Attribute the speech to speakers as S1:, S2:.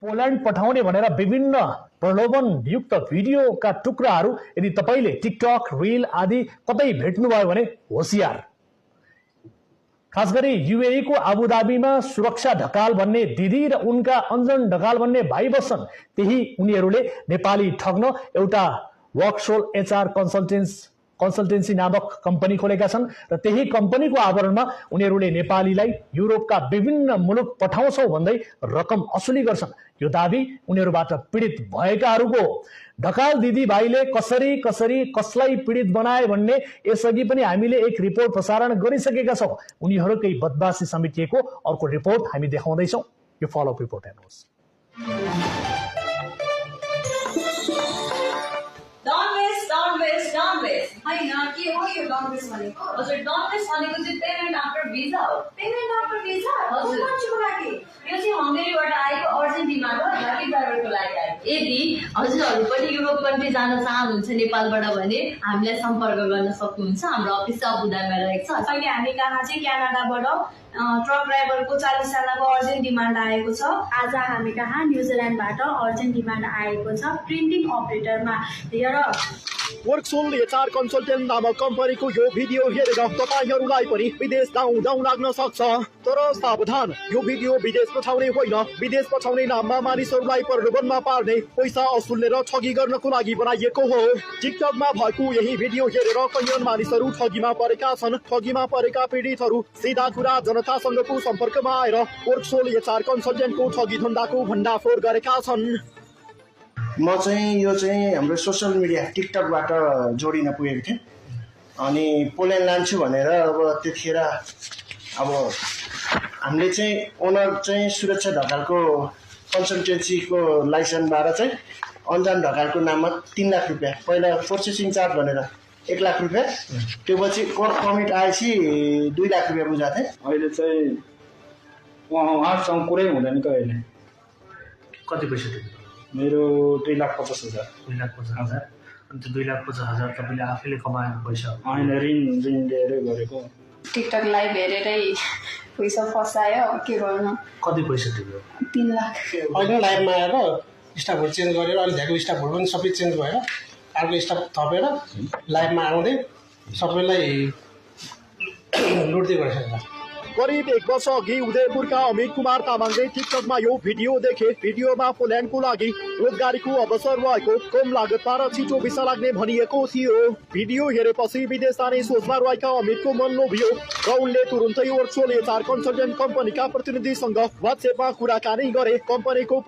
S1: Poland पठाउने भनेर विभिन्न प्रलोभनयुक्त भिडियोका टुक्राहरू यदि तपाईले टिकटक रिल आदि कतै भेट्नुभयो भने होशियार। खास गरी यूएई को आबुधाबीमा सुरक्षा ढकाल भन्ने दिदी र उनका अन्जन ढकाल भन्ने भाइ बस्छन्। त्यही उनीहरूले नेपाली ठग्न एउटा वर्कसोल एचआर कन्सल्टेन्सी नामक कम्पनी खोलेका छन् र त्यही कम्पनीको आवरणमा उनीहरूले नेपालीलाई युरोपका विभिन्न मुलुक पठाउँछौ भन्दै रकम असुली गर्छन्। यो दाबी उनीहरूबाट पीडित भएकाहरूको। ढकाल दिदी भाइले कसलाई पीडित बनाए भन्ने यसअघि पनि हामीले एक रिपोर्ट प्रसारण गरिसकेका छौं। उनीहरूकै बदमाशी समेटिएको अर्को रिपोर्ट हामी देखाउँदैछौं। यो फलोअप रिपोर्ट हेर्नुहोस्।
S2: Don't waste. होइन के हो यो don't waste भनेको? हजुर don't waste भनेको चाहिँ पेमेन्ट आफ्टर भिजा हो। Payment after visa? हजुर। कतिको लागि? यो चाहिँ हंगेरीबाट आएको अर्जेन्ट डिमान्ड हो, गाडी ड्राइभरको लागि आएको। यदि हजुरहरू पनि युरोप कन्ट्री जान चाहनुहुन्छ नेपालबाट भने हामीलाई सम्पर्क गर्न सक्नुहुन्छ। हाम्रो अफिस अबुधाबीमा रहेको छ। अहिले हामी कहाँ चाहिँ क्यानाडाबाट ट्रक ड्राइभरको 40 जनाको अर्जेन्ट डिमान्ड आएको छ।
S3: आज हामी कहाँ न्युजिल्यान्डबाट अर्जेन्ट डिमान्ड आएको छ प्रिन्टिङ अपरेटरमा। हेर
S4: वर्कसोल एचआर कन्सल्टेन्ट नामक कम्पनीको यो भिडियो हेरेर तपाईहरूलाई पनि विदेश जाउँ लाग्न सक्छ। तर सावधान, यो भिडियो विदेश पठाउने होइन। विदेश पठाउने नाममा मानिसहरूलाई प्रलोभनमा पार्ने, पैसा असुलेर ठगी गर्नको लागि बनाइएको हो। टिकटकमा भएको यही भिडियो हेरेर कैयन मानिसहरू ठगीमा परेका छन्। ठगीमा परेका पीडितहरू सीधा कुरा जनतासँगको सम्पर्कमा आएर वर्कसोल एचआर कन्सल्टेन्टको ठगी धन्दाको भण्डाफोड गरेका छन्।
S5: म चाहिँ यो चाहिँ हाम्रो सोशल मिडिया टिकटकबाट जोडिन पुगेको थिएँ। अनि पोल्यान्ड लान्छु भनेर अब त्यतिखेर अब हामीले चाहिँ ओनर चाहिँ सुरक्षा ढकालको कन्सल्टेन्सीको लाइसेन्सबाट चाहिँ अन्जान ढकालको नाममा 3 लाख रुपियाँ पहिला प्रोसेसिङ चार्ज भनेर 1 लाख रुपियाँ, त्यो पछि कोर्ट कमिट आएपछि 2 लाख रुपियाँ बुझाएको थिएँ।
S6: अहिले चाहिँ उहाँसँग कुरै हुँदैन त। अहिले
S1: कति पैसा दिनु?
S6: मेरो 2,50,000।
S1: 2,50,000। अनि त्यो 2,50,000 तपाईले आफैले कमाएको पैसा हो?
S6: होइन, ऋण लिएरै गरेको।
S3: टिकटक लाइभ हेरेरै पैसा फसायो, के गर्नु।
S1: कति पैसा दियो?
S3: 3 लाख।
S7: अहिले लाइभमा आएर स्टाफहरू चेन्ज गरेर अनि त्यहाँको स्टाफहरू पनि सबै चेन्ज भएर अर्को स्टाफ थपेर लाइभमा आउँदै सबैलाई लुट्दै गरिसक्छ।
S4: करिब 1 वर्ष अघि उदयपुरका अमित कुमार तामाङले टिकटकमा यो भिडियो देखे। भिडियोमा पोल्यान्डको लागि रोजगारीको अवसर रहेको, कम लागतमा र छिटो भिसा लाग्ने भनिएको थियो। भिडियो हेरेपछि विदेश जाने सोचमा रहेका अमितको मन लोभियो र उनले तुरुन्तै वर्चुअल एचआर कन्सल्टेन्ट कम्पनीका प्रतिनिधिसँग वाट्सएपमा कुराकानी गरे। कम्पनीको